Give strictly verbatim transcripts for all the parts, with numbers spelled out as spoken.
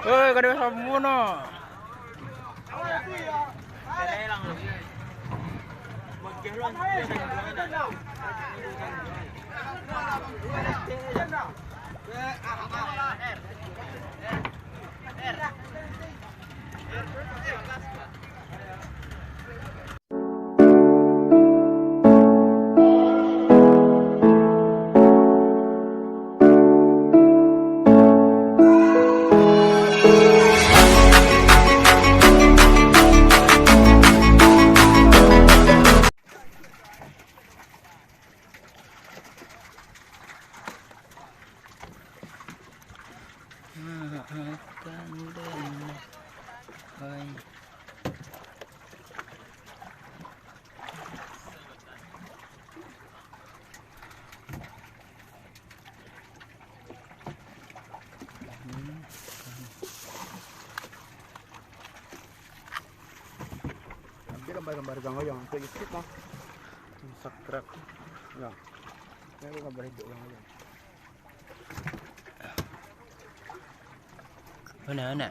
Oi, kada samo no. Ambil gambar-gambar Gang Oyang, untuk YouTube mah. Subscribe. Ya. Ini gambar hidup Gang Oyang. Mana, mana?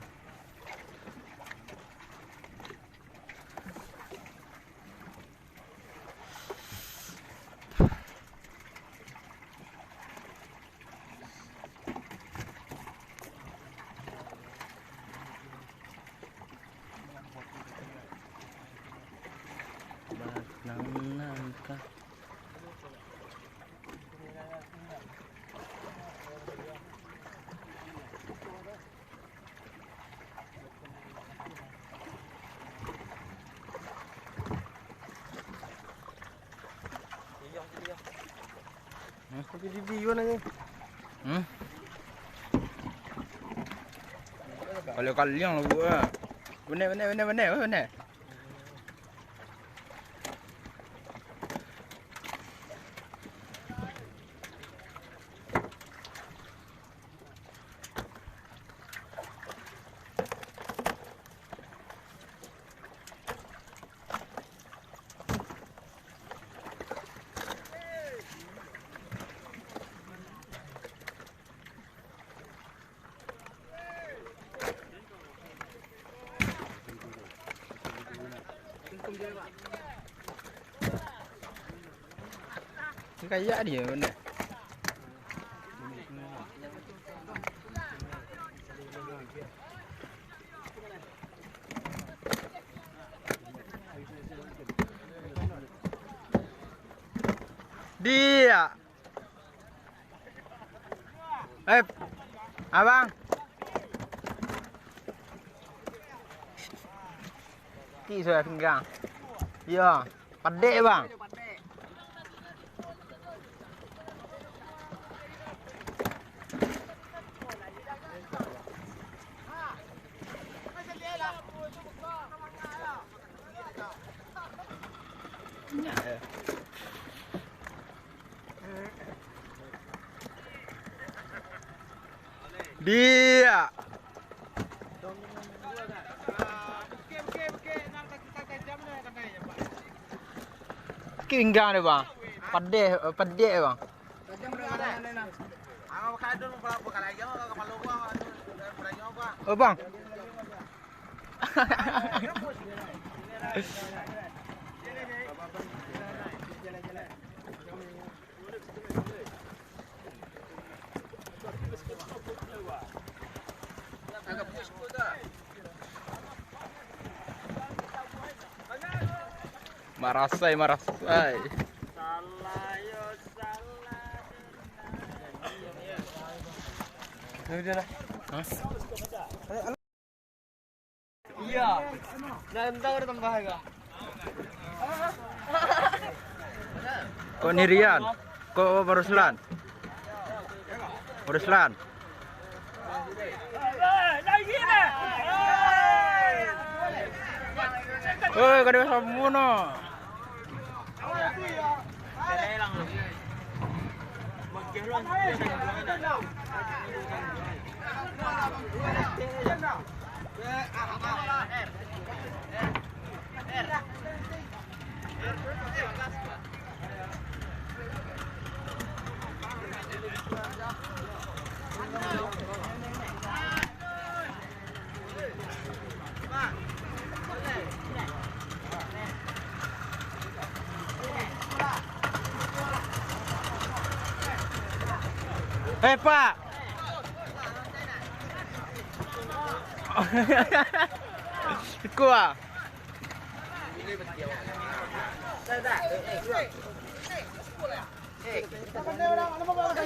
Nangka. Hah? Tapi di Dion aja. Hmm? Kaliang-kaliang lah buah. Benar, benar, benar, benar, benar. Kayak dia benar. Dia. Eh, abang. Ti sudah pinggang. Iya, padek, bang. Dia. Pinggang dia, bang. Padek, padek, bang. Oh, bang. Marasai, marasai. Ya udah lah. Hah? Iya. Nah, entah udah tambah agak. Kok ni Rian? Kok Ruslan? Ruslan. Oi, kada samo no. Eh, Pak. Kuah.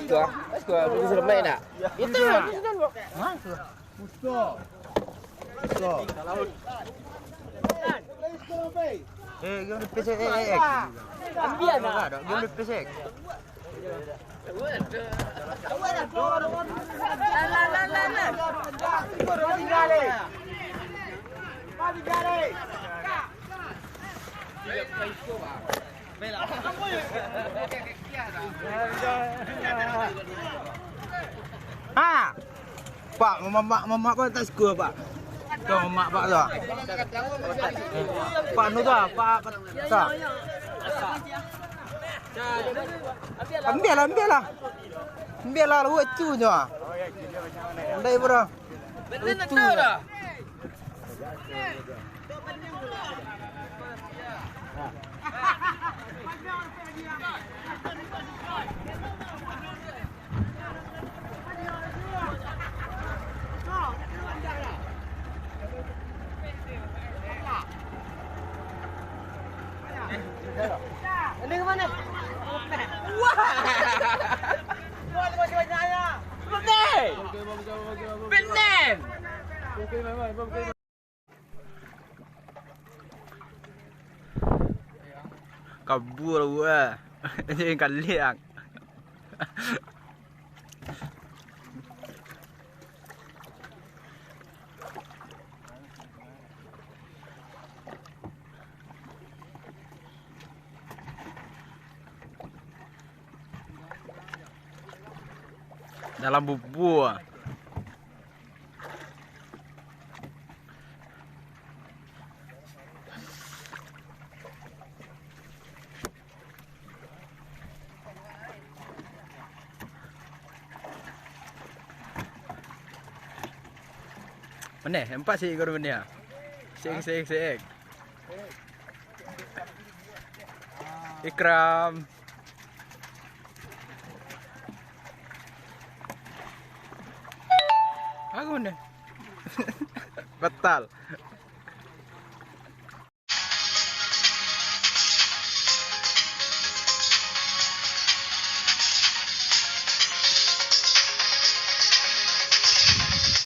Kuah, kuah, bagus, ramai nak? Itu, itu, itu. Eh, game di P C X, eh, eh. Ambil lah. Game di P C X. Ha! Pak, mamak, mamak, Pak, tak suka, Pak. Tu, mamak, Pak, tu. Pak, nu tu, Pak, Pak, tu. Ambil lah, ambil lah. Ambil lah, lucu nyo. Andai, bro. Lucu nyo. Ini kemana? Wah! Benar! Benar! Kabur buah. Jadi kaliang. Dalam bubur. Maneh, nampak si Igor maneh ah. Sing, sing, sing. Ikram. Aku maneh. Batal.